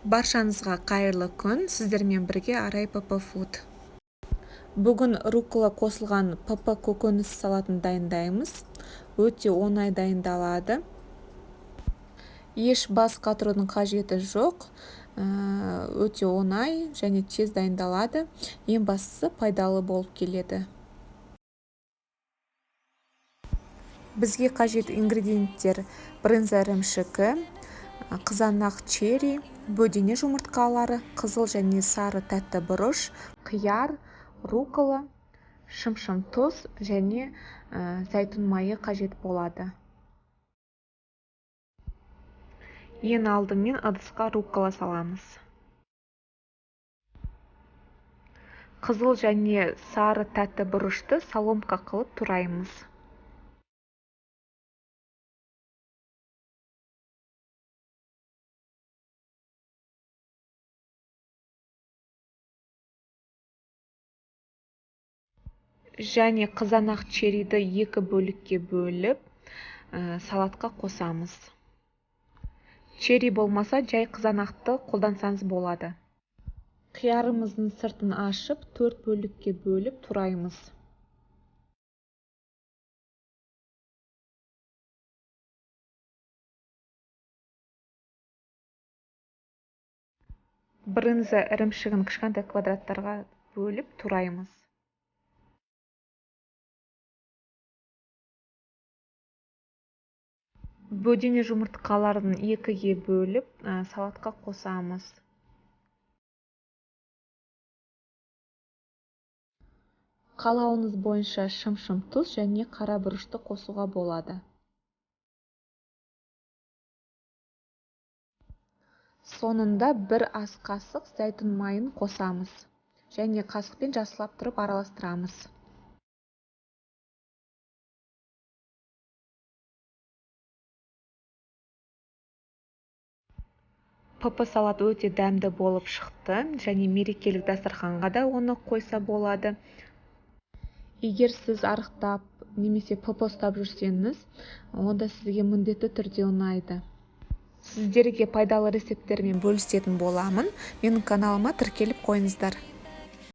Баршаңызға қайырлы күн! Сіздермен бірге Арай ПП Food. Бүгін руккола қосылған ПП көкөніс салатын дайындаймыз. Өте оңай дайындалады. Еш бас қатырудың қажеті жоқ. Өте оңай және тез дайындалады. Ең бастысы пайдалы болып келеді. Бізге қажет ингредиенттер: брынза ірімшігі, қызанақ черри, бөдене жұмыртқалары, қызыл және сары тәтті бұрыш, қияр, руккола, шымшым тұз және зәйтүн майы қажет болады. Ең алдымен ыдысқа руккола саламыз. Қызыл және сары тәтті бұрышты соломка қылып тураймыз. Және қызанақ черриді екі бөлікке бөліп, салатқа қосамыз. Черри болмаса, жай қызанақты қолдансаңыз болады. Қиярымыздың сыртын ашып, 4 бөлікке бөліп тураймыз. Брынза ірімшігін кішкентай квадраттарға бөліп тураймыз. Бөдене жұмыртқаларын екіге бөліп, салатқа қосамыз. Қалауыңыз бойынша шымшым тұз және қара бұрышты қосуға болады. Соңында бір ас қасық зәйтүн майын қосамыз және қасықпен жақсылап тұрып араластырамыз. ПП салат өте дәмді болып шықты және мерекелік дастарханға да оны қойса болады. Егер сіз арықтап немесе ПП ұстап жүрсеңіз, онда сізге міндетті түрде ұнайды. Сіздерге пайдалы рецепттермен бөлісетін боламын. Менің каналыма тіркеліп қойыңыздар.